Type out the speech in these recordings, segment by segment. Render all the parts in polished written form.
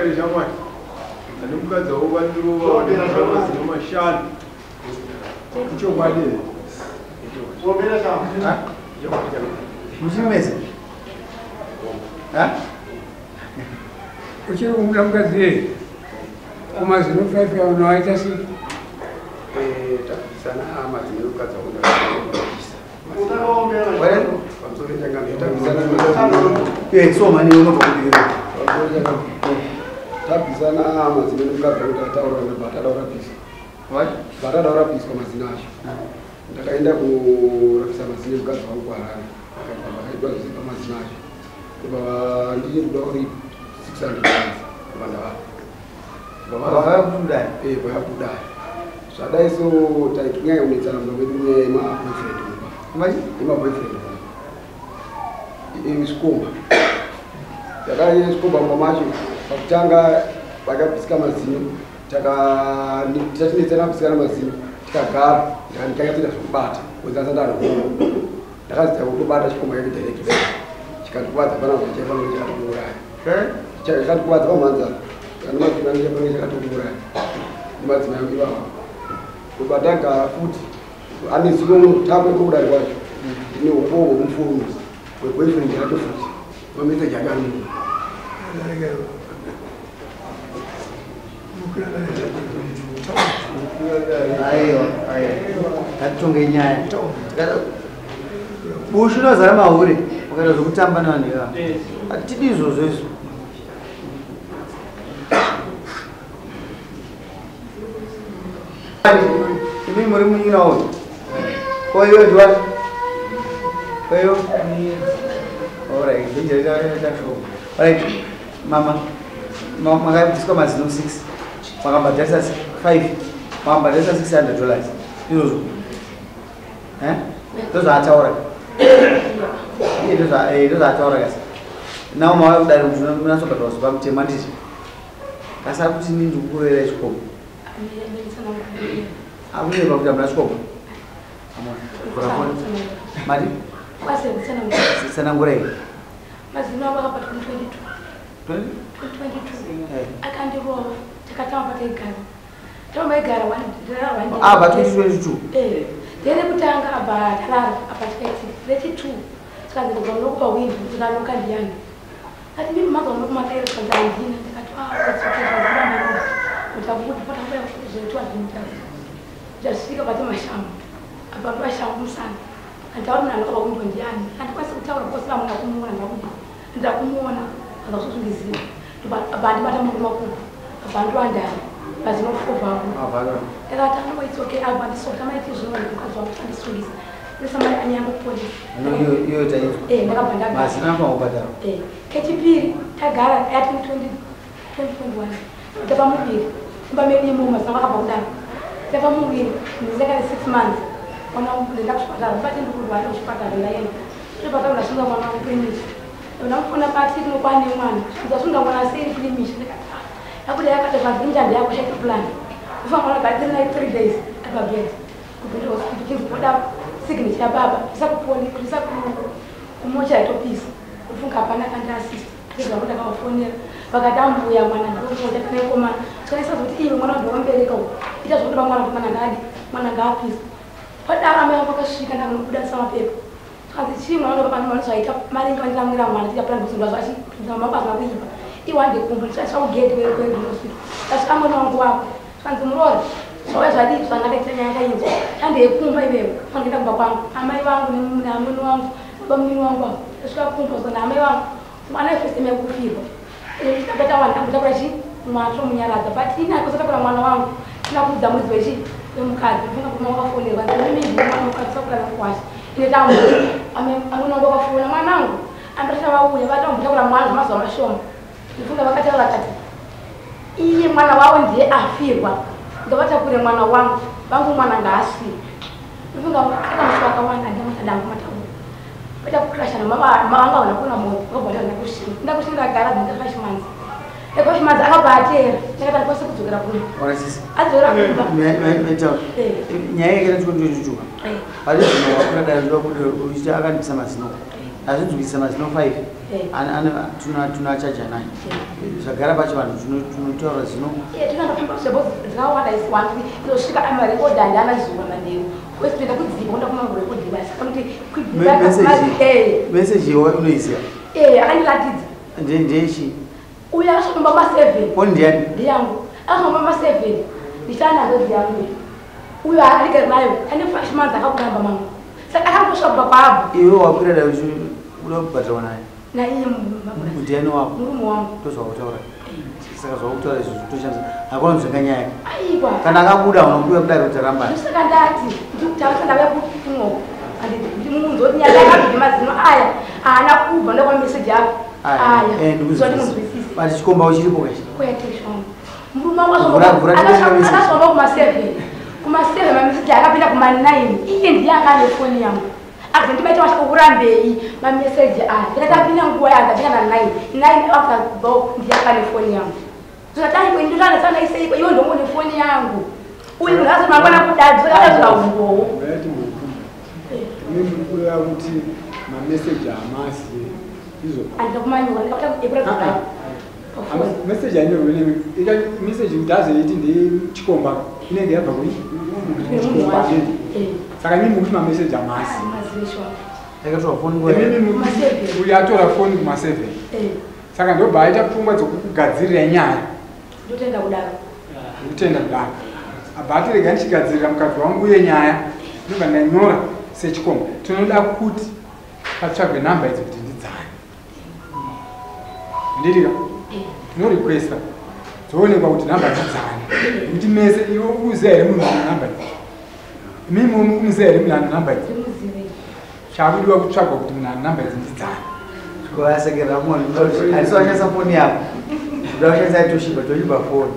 Zvakanaka shamwari. Ane mukadzi wako vandirova mazino mashanu. Ichokwadi here? Muchiri mese? Ha? Uchiri kumuda mukadzi yeye? Kumazino 5 unoaita sei? Tabvisana mazino emukadzi wako ndakabvisa. Pamusoro changamire tabvisana. So mani unobva kudirira. Tabvisana mazino emukadzi wako tataura bhatada urapisa. Bhatada urapiswa mazino acho. Ndakaenda kurapisa mazino emukadzi wangu kuHarare. Vakaitwa zvese pamazino acho. Ndobva ndiri kuda uri 600 rands ndobva ndavapa. Vakakudai. Zvadai so taitinyanya kunetsana mumba medu nyaya yemaboyfriend mumba. Yemaboyfriend mumba. Zvikomba. Zvadai zvikomba mumba macho pakutanga vakabvisika mazino tatinetsana kubvisikana mazino tikagara ndikanyatsoita zvekubata wenzanza ndarihoma. Ndakazita kutobata chikomba chake direct chikandikuvadza panapa chaifanira chakatokuuraya. Chakandikuvadza pamhanza kana madzimai angu chaifanira chakatokuuraya. Madzimai angu ivavo. Ndobva ndagara futi ane zino mutambo wekudai kwacho ndine umbowo hwemufoni weboyfriend yacho futi mameseji acho arimo. Aiwa, aiwa. Ngatitonge nyaya. Bushu unozara mahure ukaita zvekutamba nevanhu ivava. Hatidi izvozvo izvo. Imi muri munyina uyu. Ko iwe ndiwani? Ko iwe? Alright, alright. Mama, makabviswa mazino 6. Makabhadharisa 5. Makabhadharisa $600. Izvozvo. Eh? Ndozvaataura. Iye ndozvaataura kasi. Nawo mauya kudare kuti munatsobhadharwa zuva mutemo handiti? Kasi ari kuti ini ndikukurovera chikomba. Akunyepa kuti hamuna chikomba. Mari? Tsanangurai. Mazino angu akabatwa 2022. 2022. Akandirova takatamba pataigara. Tamaigara one. Abva 2022. Eh. Then kutanga abva tarara apa tikaiti 32. Saka ndikabva nokupa windi kuti ndanoka ndiyani. Ati mimi maka unokumakaira kwanza handina ndikati ah that's okay zvakuramba kuti akuti pota kuya kuzoitwa zvinhu ndasvika pati mashango apa mashango musana antaura munhu anoka pakundo ndiyani handikwanisi kutaura because vamwe ndakumuona ndakuti ndakumuona akazozvindiziva apa andibata murume makumbo apa andiwandari pazinofovha ndakati ano it's okay apa ndisota maiti zvino mukadzi wangu andisungisa ndisama anyanga kupolisi Iyo taizwa. Ndakabva ndagara. Mazino anofanira kubhadharwa. Kechipiri tagara ya 2021 tapa muviri imba medu imomo mazino akabva kudaro tapa muviri ndisakare 6 months mwana wangu ndenda kuchipatara ndibate ndikurwara kuchipatara ndaenda kuchipatara ndasunga mwana wangu premature ndamufona pati kunokwane mwana ndasunga mwana sei premature ndikati ah yakuda yakati zvabvinja ndeyakushaita plan ufa mwana gatiri naye 3 days apabed kupinda hospital chinzi kuda signature yababa tisakupolisi tisakumocha yatopisa kufunga hapana kandiasista achibva kuti ndakavafonera vakati ambuya mwana ndinokuona tinaekomana tikaisa kuti iwe mwana wandiwamubereka uyu ita zvokuti mwana kuti mwana ngaadi mwana ngaapisa padaro amai vangu vakasvika ndakanobudanisa mapepa tikanzi chii mwana wangu zvaita maringe vandiramwira mwana tiita plan kuti zvachi mama azina kuipa iwe handikumba ndisvika kugedhi kwehospital ndasvika mwana wangu wako tikanzi muroora zvauya zvadii zvanaka ita nyaya yakainzwa handiyekumba iwewe fanira kuenda kumba kwangu amai vangu neamwene wangu bamunini wangu avo ndasvika kumba zona amai vangu mwana first time yakufirwa ndakatawanda ndakutakura chi mwana tomunyaradza but ini akosatakura mwana wangu tina kuudza muridzi wechi wemukadzi ndifunga kuti mama wakafonerwa ndimimi mwana mukadzi sakura nakukwasha ine tambo amwene wangu wakafona mwanangu ambatata vauya vatambotakura mwana zvamazuva mashoma ndifunga vakataura kati iye mwana wavo ndiye afirwa ngavatakure mwana wangu vangu mwana ngaasvike ndifunga akaita musi wakawanda ndimatadambo mataura vaita kukrashana mama vanga vana kuna moyo vakabva ndakushinga ndakushinga ndagara ndika 5 months eka 5 months akabva ateera ndakati andikwanise kudzokera kumba adzokera kumba Nyaya yake 2022. Pari zvino wakadai ndoda kuti uchiita akandibvisa mazino. Azvinzwisa mazino 5. Tunachaja naye. Zvagara pacho vanhu tunotaura zino. Tinandofamba zvakawanda isiwandi izosvika amarekodhi andana zuva manheru. Wesipinda kudzipa kuenda kumarekodhi basa. Kuti message iwe unoiziva? Akandiratidza. Ndechi. Uya akasvika ma 7. Foni ndiani? Ndiyangu. Akasvika ma 7. Ndichana ngozi yangu. Uyo akandigara nayo. Ane 5 months akakuramba mangu. Saka akangosvika kwabva. Iwe wakwira da uda kubhadharwa naye. Naiye ndiani wako? Murume wangu. Ndozvakutaura. Saka zvakutaura izvozvo toshandisa. Hakuna nzvenga nyaya. Aiwa. Kana akabuda unokuya kudai kuti aramba. Saka ndati ndikutaura ndauya kuno. Anditi munzoti nyaya yakabva mazino aya. Haana kubva ndakwa message yako. Aya. Ndikuzwisisa. But chikomba uchiripo kachi. Kwete shongo. Murume wangu akasvika kuma 7. Kuma 7 mamessage akapinda kuma 9. Iye ndiye anga ane foni yangu. Akazondibaita kurambei mameseji aya. Ndakapinda nguva yanga na 9. 9 after go ndiye anga ane foni yangu. Zvakadai ndinotaura sana isei iwe ndongone foni yangu. Uyu munhu azomangwana kudadza akazvaumbowo. Mimi mukuru kuti mameseji amasi izvo. Andikumanyura ndakati ekuratidza. Message anyorwa nemi. Ika message ndazoiti ndechikomba inenge yabva kuri chikomba. Saka mimi mukuti mameseji amasi. Ndakatora foni nguva. Mimi uyu atora foni kuma 7. Saka ndobva aita pfungwa dzokukugadzirira nyaya. Ndotenda kudaro. Ndotenda kudaro. Abva ati rega ndichigadzirira mukadzi wangu uye nyaya. Ndobva ndanyora sechikomba. Tinoda kuti patsvagwe namba idzi kuti ndidzani. Ndirika. Tinorequesta dzoonekwa kuti namba dzidzani. Nekuti mese iwe ukuziva here munhu ane namba idzi? Imimi mukuziva here munhu ane namba idzi? Chakudiwa kutsvagwa kuti munhu ane namba idzi ndidzani. Vasekerera munhu handisi washandisa foni yako. Ndoda kushandisa Toshiba, Toshiba foni.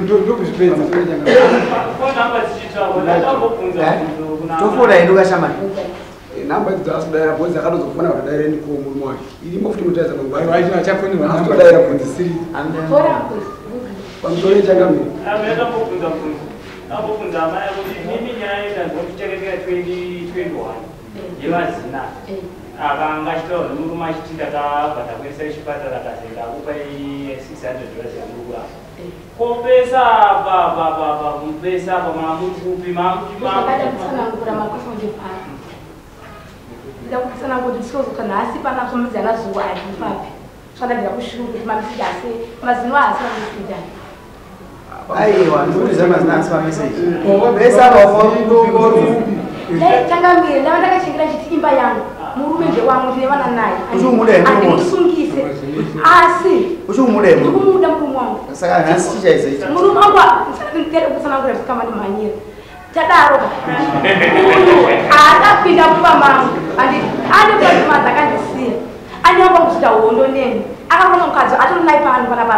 Ndokuzvipedza. Tofona ino kashamani. Namba idzi dzasidaira bhodzi akatozofona vakadaira ndiko murume wake. Irimo futi mutaisa mangwana. Aiwa achafonera namba Asitodaira dzisiri. Pamusoro yechangamire. Ndakambobvunza mubvunzo. Ndakambobvunza amai kuti mimi nyaya ndanzwa kuchakatika 2021 yemazina. Akanga achitaura nemurume achiti ndakabva ndakuendesa kuchipatara akazi ndakupai $600 yamuri kurapa. Kopesa apa mupesa apa mamuri kupi mamuti Ndakatsanangura makwasondipara. Ndakutsanangura kuti ndinozoka nhasi panapa mudzana zuva ari papi. Zvandabvira kushuru kuti mameseji asi mazino asi mameseji aya. Aiwa, ndikuziva mazino asi mameseji. Pesa apa kupi. Ndaitangamire ndava ndakachengera chiti imba yangu. Murume ndewangu ndine vana naye. Uchikumuda here murume? Andimusungise. Asi uchikumuda here murume? Ndikumuda murume wangu. Saka nhasi chichaiza ichi. Murume wangu ndere kutsanangura kama ndimhanyira. Tadaro. Akapinda mumba mangu. Anditi ane pazima dzakandisiya. Anyamba kuchita hondo neni. Akaona mukadzi atori naye pano panapa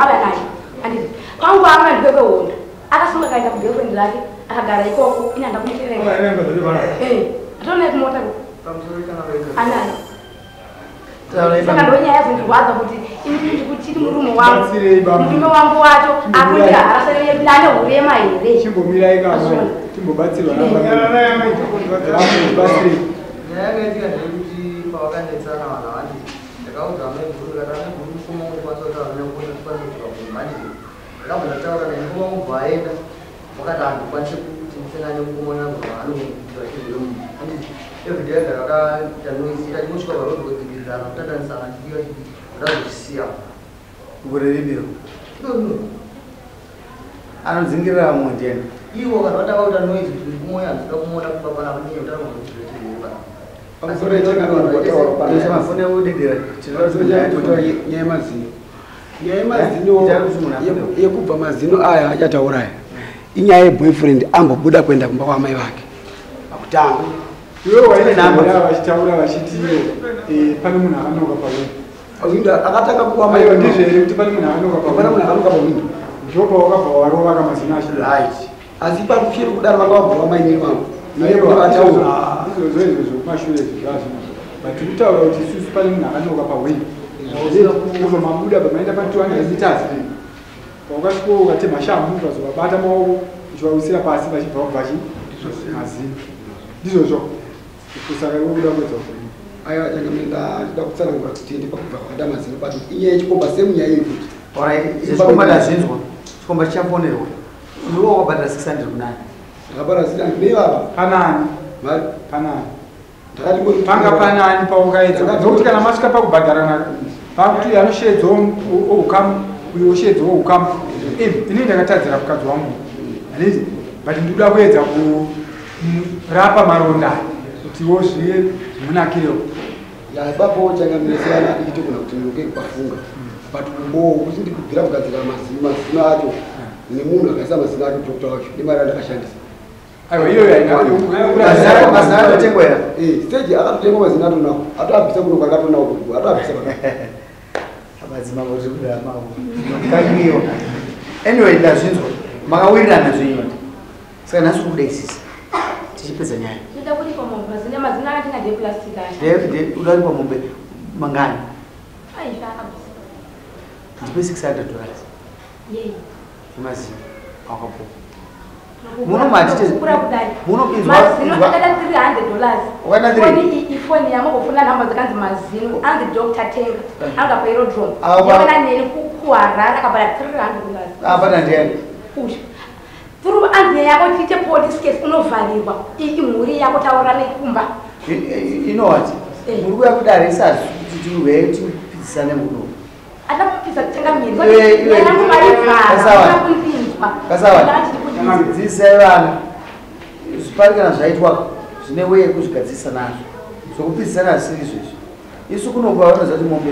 ava naye. Anditi kwangu anga ndikwe hondo. Akasunga kaenda kugirlfriend rake akagara ikoko ini handakumuteerera. Atori naye kumota. Anayo. Saka ndonyaya yazondirwadza kuti ini ndikuchiti murume wangu. Murume wangu wacho akundiharasaneyepinda ane hurema here. Chimbomirai kamai. Timbobatsirwa nabatsirei. Nyaya yakaitika ndeyekuti pavakanetsana vanhu avanditi ndakaudza amai guru kati amai guru mukoma wangu ndikwanisa kutaura nekukona ndikwanisa kudzoka kumba handiti ndakabva ndataura naye mukoma wangu bva aenda wakati handikwanise kuti ndisangane mukoma wangu anongokuitira chirwere munhu handiti everyday ndakakaita noise tachingosvika paroad kudzivirirana kutatanisana chidiwa chidii ndazozvisiya. Gore ripiro. No. Anodzingirira mumwe ndiani? Ivo vanhu vatanga kuita noise kuti mukoma uyu handisida kumuona kumba panapa nenyaya yekuti anongokuitira chirwere panapa. Pamusoro yechangamire wataura pana. Mafoni ekudedera. Nyaya yemazino. Nyaya yemazino yekubva mazino aya achataura aya. Inyaya yeboyfriend ambobuda kuenda kumba kwamai vake. Pakutanga. Iwe waitaura vachitaura vachiti pane munhu akanoka pawindo. Akatanga kuwa mai Aiwa ndizvo here kuti pane munhu akanoka pawindo. Pane munhu akanoka pawindo. Ndipo wakabva warova kamazino acho. Right. Asi pakuchiri kudaro vanga vabva mai vangu. Aiwa izvozvo izvozvo kumashure izvo zvazvo. But tikutaura kuti isusu pane munhu akanoka pawindo. Kubva mabuda pamaenda pa 200 meters. Paukasvika ukatema shamhu ukazovabata maoko uchivawisira pasi vachibva kubva mazino. Ndizvozvo. Saka iwe kuda kuedza kuti Aiwa changamire, ndida kutsanangura kuti tiende pakubva kwakada mazino, but inyaya yechikomba same nyaya iyi kuti. Alright, chikomba ndazvinzwa. Chikomba chichafonerwa. Ndiwo wakabhadhara 600 kunani? Ndakabhadhara 600 nevava. Panani? Mari. Panani? Ndakati panga panani paukaedza nokuti kana masvika pakubhadharana pakuti anoshedzawo oukamu uyo oshedzawo oukamu. Inini ndakatadzira mukadzi wangu, handiti? But ndikuda kuedza kurapa maronda kutiwo zviye zvimunakirewo. Ya, ipapo changamire, siyana ichitogona kuti ndiroke kupafunga, but umbowo kuti ndikubvira kugadzira mazino, mazino acho nemunhu akaisa mazino acho, doctor wacho, nemari yandakashandisa. Aiwa, iyoyo haina. Mazino atotengwa here? Stage akatotengwa mazino atonawo, atoabvisa kuno, akatonawo kuno, atoabvisa. Madzimambo tiri kuda mavo kanyiwa. Anyway, ndazvinzwa, makawirirana zvenyu. Saka nhasi kubuda isisi tichipedza nyaya. Ndoda kuripa mombe, mazino, mazino akatenga ndeplastic acho. Uda kuripa mombe mangani? Aifa, akabvisa. Ndipe $600. Yei? Yemazino awakapuwa. Muno matite- Kukura kudai. Muno inzwa- Mazino inzwa- akada $300. Wakaita three? Foni iyi, ifoni yamo kufuna nhamba dzakanzi mazino anzi Dr Tenga anga paAerodrome. Apa- Yavana neni kuHarare akabhadhara $300. Apana ndiani? Usho through anzi yako tiite police case, unovharirwa. Iyi imhuri yako, taura nekumba. You know what? Eh. Muri kuya kudare isazi kuti tiuye tipizisane muno. Ada kupisa kutenga miri. Iwe- Yangu marivhara. Kasawa. Kundinzwa. Kasawa, dzidzisai vana zvipari kana zvaitwa zvine weye kuzvigadzirisa nazvo. Zvokupizisana hazvisiri izvezvi. Isu kunokuva vanoziva kuti mombe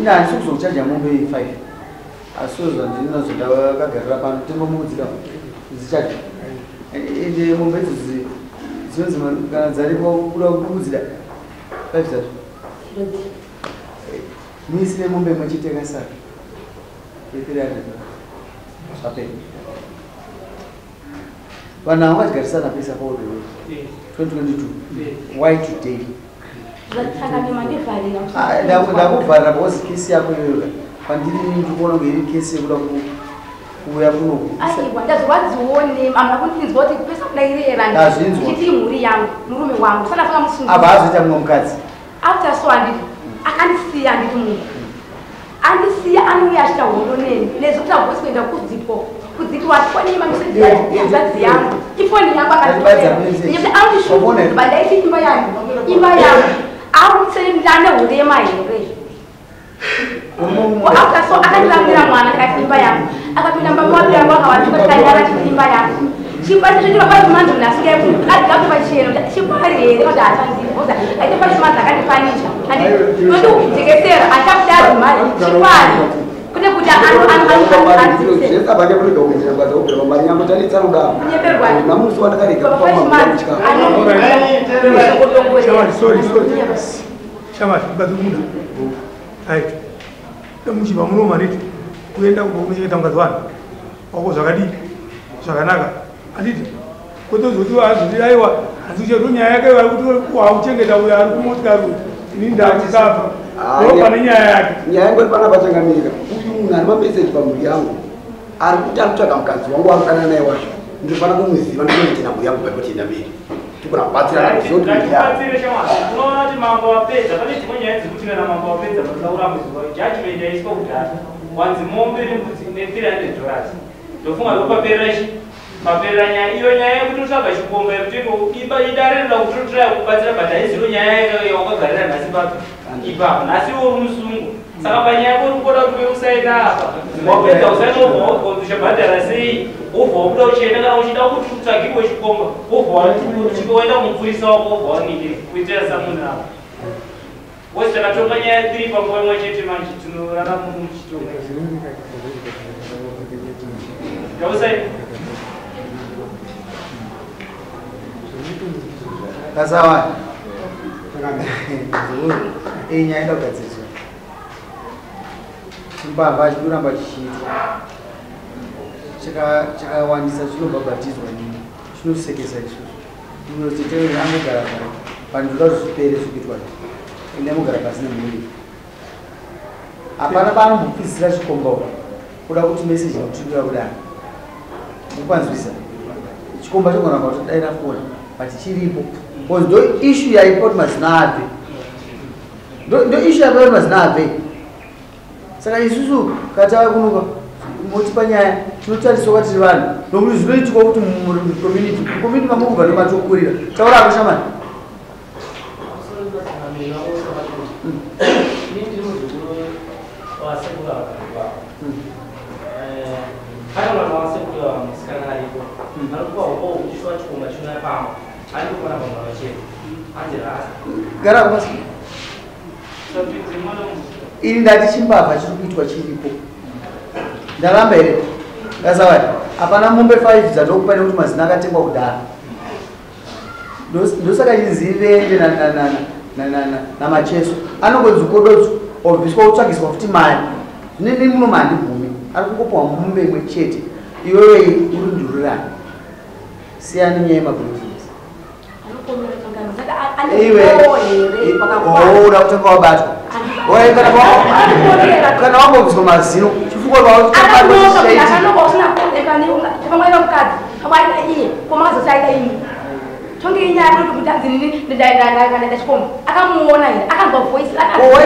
ina handisi kuzokuchaja mombe 5, asi zvandinazvo ndakagarira pano tingomuudzira dzichaja. Ende mombe idzodzo dzinonzi kana dzaripo kuda kuudzira 5 dzacho, muisire mombe imwe chete yakasara ye300, zvapera. Vanhu ava vakadygarisana pesa paudoo 2022. Why today? Zvatsangani mandivharira. Ah, ndakuvharira because kesi yako iyoyo pandiri ndikuona kunge iri kesi yekuda kuuya kuno. Aiwa, ndazorwadziwo amuna kundinzwa kuti pesa kudairera. Ndazvinzwa. Chiti imhuri yangu, murume wangu sana musungu. Abva azoita mumwe mukadzi. After so handiti akandisiya, handiti munhu andisiya anouya achiita hondo neni nezvekuti hagosi kuenda kudzipo kudzipiwa foni yemameseji yangu, ifoni yangu Ndandibadza message. akandisiya andishungu. Ndaiti imba yangu, imba yangu akuseni ndane hurema here? After so akandiramira mwana, akati imba yangu, akapinda mumba yangu akawatuka tikanyara chiti imba yangu chikwari chiro 5 months munhu asingaadira pachena chikwari here kuti hachandivoza aite 5 months akandifanisha ndondikujekesera achakudari mari chikwari kune kuti Zvese abake kurega kuendera mukadzi wobhera mari yangu tanetsana kudaro. Kunyeperwa. Namusi wandakarega kupa 5 months. Shamari, sorry, sorry. Shamari, mukadzi kumunda. Right. Muchibva muno manditi kuenda kuchengeta mukadzi wani wako zvakadii zvakanaka, handiti? Kwete kuzoti azoti aiwa hanzi kucheto nyaya yake vari kuti wauchengeta uyo ari kumotikari uyu, ini ndakusafa ndo pane nyaya yake. Nyaya yangu iri panapa changamirika, uyu munhu ari mameseji pamhuri yangu ari kuti ari kutsvaga mukadzi wangu warudanana naye wacho. Ndinofanira kumuziva, ndinoitina mhuri yangu paikotienda mberi tikona kubatsirana kuziva kuti mhuri yavo. Ngatibatsire shamwari. Unoona kuti mambo wapedza pane dzimwe nyaya dzekuti kana mambo wapedza panoda kurambidzwa. Judgment yaiswa kudhara, wanzi mombe nembudzi ne$300. Ndofunga ndopaperera chi paperera nyaya iyo. Nyaya yekutotsvaga chikomba yekuti iba idare rinoda kutotraya kubatsira, but haizivo nyaya yawakagarira nhasi papi ipapo. Nhasi iwe uri musungo, saka panyaya yako uri kukoda kuti usaina apa, wapedza usaina, wobva uchabhadhara sei? Wobva wabuda uchienda, kana uchida kuti utsvagirwe chikomba, wobva waenda kumupurisa wako, wobva waningiri kuitira samunhu apa wose. Takatonga nyaya tiri panguva imwe chete, manje tinorarama muchitonga ngausaina. Kasawa, iyi nyaya ida kugadziriswa. Chimbavha chinoramba chichiitwa chakawandisa, chinobhabhatidzwa nini, chinosekesa isusu. Inotete angogara pari panhu, ndoda kuti zvipere zvikuitwa, ende mugara pasi nemhuri. Hapana paanombopizisira chikomba uku kuda kuti meseji yakutumira kudaro mukwanzwisa chikomba chogona kutodaira foni, but chiripo. Because ndo issue yaipa kuti mazina abve. Ndo issue yaipa kuti mazina abve. Saka isusu katava kunoka motipa nyaya tinotariswa tiri vanhu nokuti zvinoitika kuti mucommunity community mamukubva ndomatokurira. Taura ako shamani. Gara basi. Ini ndati chimbavha chiri kuitwa chiripo. Ndaramba here? Ngazawai. Hapana mombe 5 dzatokupa nekuti mazina akatengwa kudhara. Ndosaka chinzi namacheso. Anongonzi kododzo obviswa kutsvagiswa futi mari. Zvinene muno mandibvumi. Ari kungopiwa mombe imwe chete. Iwewe uri ndururani. Siyani nyaya yemabhizinesi. Iwe uda kutanga wabatwa. Kana wambobviswa mazino chifukwa wai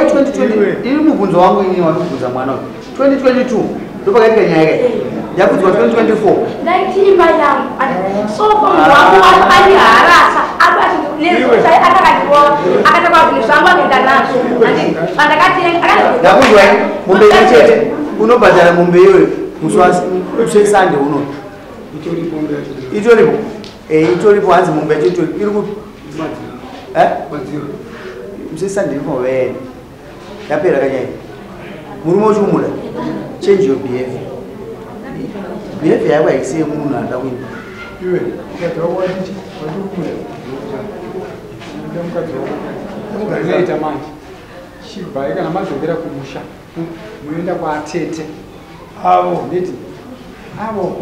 2020 ini mubvunzo wangu ini wandikubvunza mwana uyu 2022 ndopakaitika nyaya kai yakudzwa 2024 ndaitimba yangu so munhu wangu aiharasa ndakuzwa mombe imwe chete unobhadhara mombe iyoyo musi wesande uno itoripo itoripo hanzi mombe yacho itoripo iri kupi musi wesande irimovene yapera kanyaya murume uchikumuda change your behavior. Behavior yako haisi yemunhu anoda kuimba. Iwe mukadzi wako watichi wandikumuda mukadzi wako unoita manje chibvai kana madzokera kumusha munoenda kwatete avo nditi avo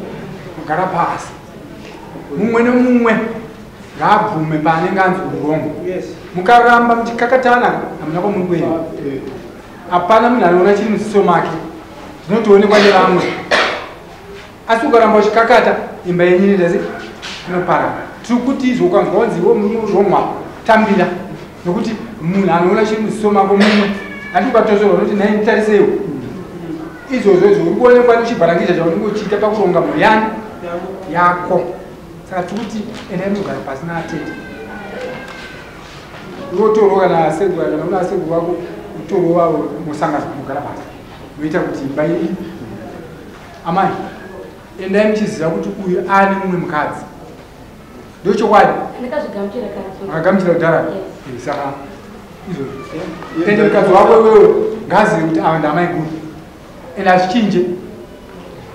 mugara pasi mumwe nemumwe ngaabvume paanenge anzi urongo. Mukaramba muchikakatana hamuna kwamuri kuenda. Hapana munhu anoona chiri muziso make zvinotoonekwa nevamwe. Asi ukaramba uchikakata imba yenyu inoita sei inoparara. Tiri kuti izvo ukanzwa wanzi iwe munoromwa tambira nokuti munhu anoona chiri muziso mako mumwe handi ukatosorwa unoti nhai nditariseiwo izvozvo izvo uri kuonekwa nechibharangizha chaunenge uchiita pakuronga mhuri yani yako. Saka tiri kuti endai munogara pasi naatete iwe utorwa kana asekuru kana una asekuru vako utorwa wavo musangano mugara pasi munoita kuti imba iyi. Amai endai muchiziva kuti uyu ane mumwe mukadzi ndochokwadi akagamuchira kudhara. Saka izvozvo ende mukadzi wako iwewe ngaazive kuti ava ndamai guru ende hazvichinje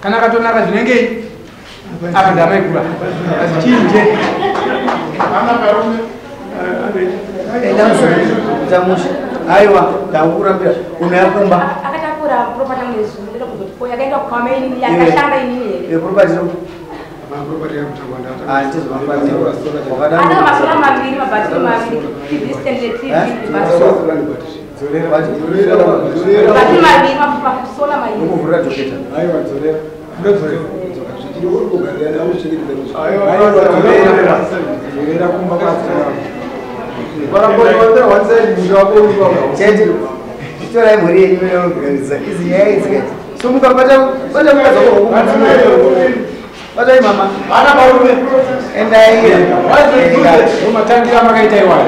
kana akatonaka zvinengei ava ndamai guru hazvichinje. Enda musha aiwa ndakukurambira unoyakumba akatakura property nezuro ndokuzoti yakaenda kukama inini yakashanda inini here property ana masora maviri mabhatiri maviri TV stand ne TV batiri maviri masola maviri unovhurira joketa. Aiwa dzorera dzorera kumba chete torai mhuri yenyu inogarisa izi nyaya idzi kati so mukabata bata mukadzi wako batai mama vana varume endai matangira makaita iwayo.